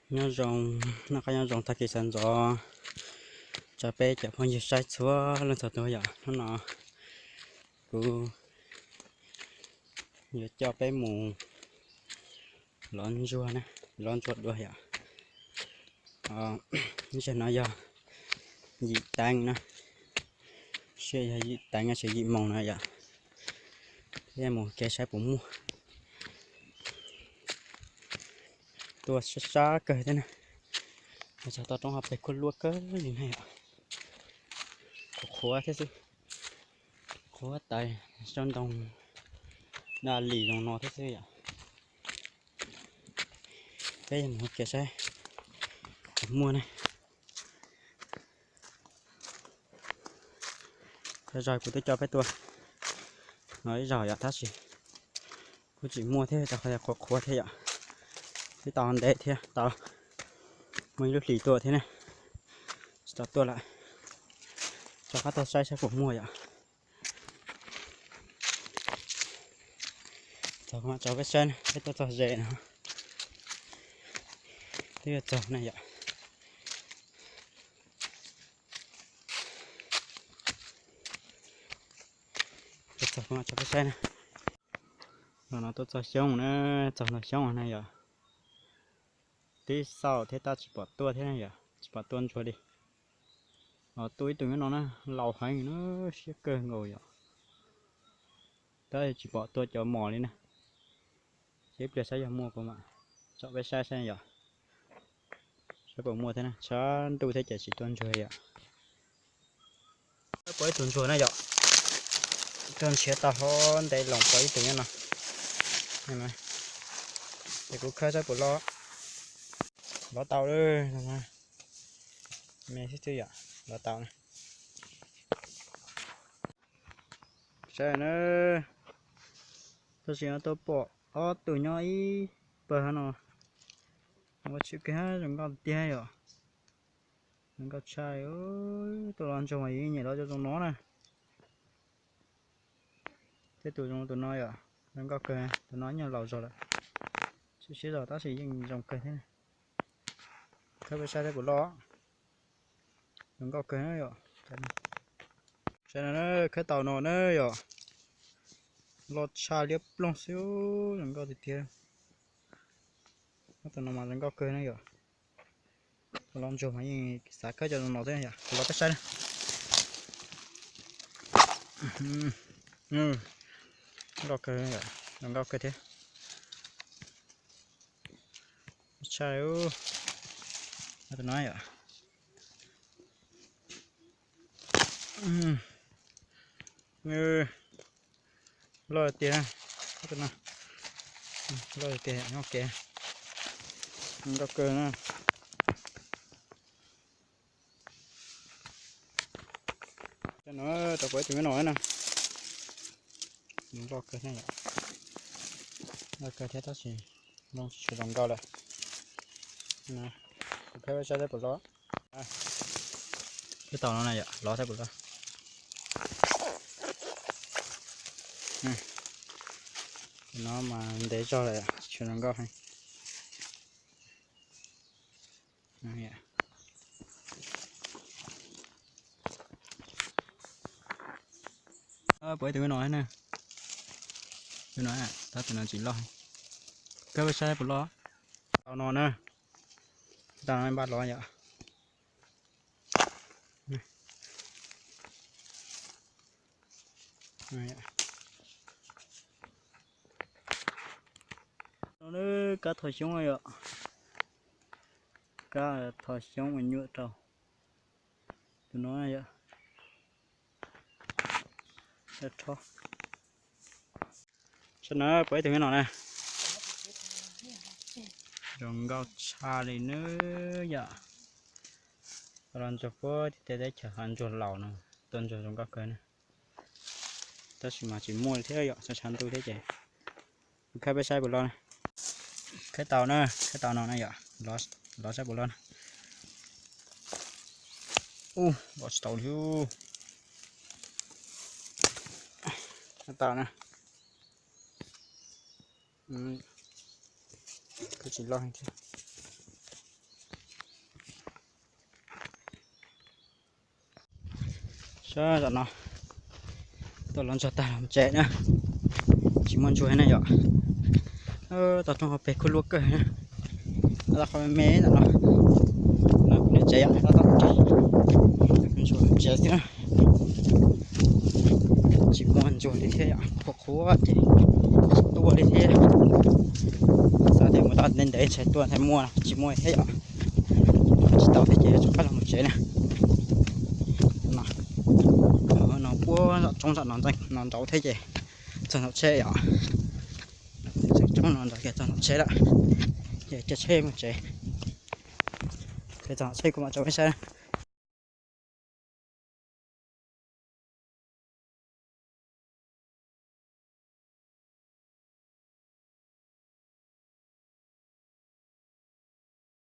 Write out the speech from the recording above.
Nyob zoo, noj qab nyob zoo tag kis sawv ntxov rau peb cov phooj ywg saib txhua leej txhua tus yom. Hnub no kuv yuav coj peb mus lov ntsuag na, lov ntsuag dua yom. Zaum no yog yim teev na, sij yog yim teev tsis yim moos na yom. Peb mus kev saib puas muaj. Tuaj sab sab kawg thiab na. Txog toj roob hauv pes kuj luaj kawg li na yom. Qhuav qhuav thiab xwb, qhuav tais tsob ntoo daj lis zoo no thiab xwb yom. Peb mus kev saib puas muaj ne. Zog kuv twb coj peb tuaj no ib zaug yom, tab sis kuj tsis muaj thiab, rau qhov qhuav qhuav thiab yom. Twb tau ntev thiab, tau muaj ib lub hlis tuaj thiab ne, tsis tau tuaj lawm. Rov qab tuaj saib saib puas muaj yom. Txog kuv mam tso peb saib, peb tuaj txog ze no, twb yuav txog na yom. Txog kuv mam tso peb saib na. Zaum no tuaj txog xyoob na, txog ntawm xyoob na yom. Twb xauj thiab tab tsis pom tuaj thiab na yom, tsis pom tuaj ntsuag li. Los tuaj ib tug nyob no na, laus heev na, siab kawg nkaus yom. Tab tsis pom tuaj cov mos li na. Ces ib pliag saib yog muaj kuv mam tso peb saib saib yom. Saib puas muaj thiab na, tshav ntuj thiab ces tsis tuaj ntsuag yom. Pom ib tug ntsuag na yom, tuaj nrhiav tau hov ntev loo pom ib tug nyob no. Ces kuv khawb saib puas lov, lov tau lawm. Me xwb xwb yom, lov tau na. Saib na, tab sis no tuaj pom ob tug nyob ib pawg no. Ua tshwm kiag, zoo nkauj tiag yom. Zoo nkauj tshaj. Tuaj lov ntsuag mas yeej nyiam lov zoo no na. Tej tus zoo tus no yom, zoo nkauj kawg. Tus no nyuag laus zog lawm, siab siab zog tab sis yeej zoo kawg thiab. Khawb peb saib saib puas loj. Zoo nkauj kawg na yom. Saib no, khawb tau no na yom. Loj tshaj liab ploog xwb, zoo nkauj tiag tiag. Ob tug no mas zoo nkauj kawg na yom. Lov ntsuag mas yeej xav khawb cov no no thiab yom, los peb saib na. Nkauj kawg, zoo nkauj kawg thiab. Tshaj, tus no yom. Loj tiag, tus no loj tiag, nyob kev, zoo nkauj kawg na. Cov no rau pom ib tug nyob no na. Zoo nkauj kawg thiab yom, nkauj kawg thiab tab sis loj tsis tshua zoo nkauj lawm. Kuv khawb saib saib puas loj. Khawb tau no na yom, lov saib puas loj. Tus no mas ntev zog lawm, tsis tshua zoo nkauj heev. Pom ib tug no na. Tus no, tab tus no tsis loj. Khawb peb saib puas loj. Tau no na. Tau no npaj lov yom. No kab thov xyoob yom. Kab thov xyoob uas nyuaj rau. Tus no yom. Saib na, pom ib tug nyob no na. Zoo nkauj tshaj li nawb yom. Los ntsuag puag tim tej teb chaws hov ntsuag laus no, tuaj ntsuag zoo nkauj kawg na. Tab sis mas tsis muaj li thiab yom, tshav ntuj thiab ces kuv khawb peb saib puas loj na. Khawb tau na, khawb tau no na yom, lov saib puas loj na. Ub, lov tsis tau li. Khawb tau na. Khawb tsis loj thiab. Tam no tuaj los ntsuag tag los tsev na, tsis muaj ntsuag na yom. Tau roob hauv pes kuj luaj kawg na. Tau qhov me me tam no, no kuv niam tsev yom, tab tom ntsuag tsev xwb na. Tsis muaj ntsuag li thiab yom, qhuav qhuav ces tsis tuaj li thiab. Xav tias mus tau ntev ntev ntshai tuaj ntshai muaj no tsis muaj thiab yom. Tsis tau thiab ces rov qab los mus tsev na. No puab zom roob zom no ntxeev no nraud thiab ces txog nraum tsheb yom. Txog roob no nraud ces txog nraum tsheb lawm, ces caij tsheb mus tsev. Ces txog nraum tsheb kuv mam tso peb saib.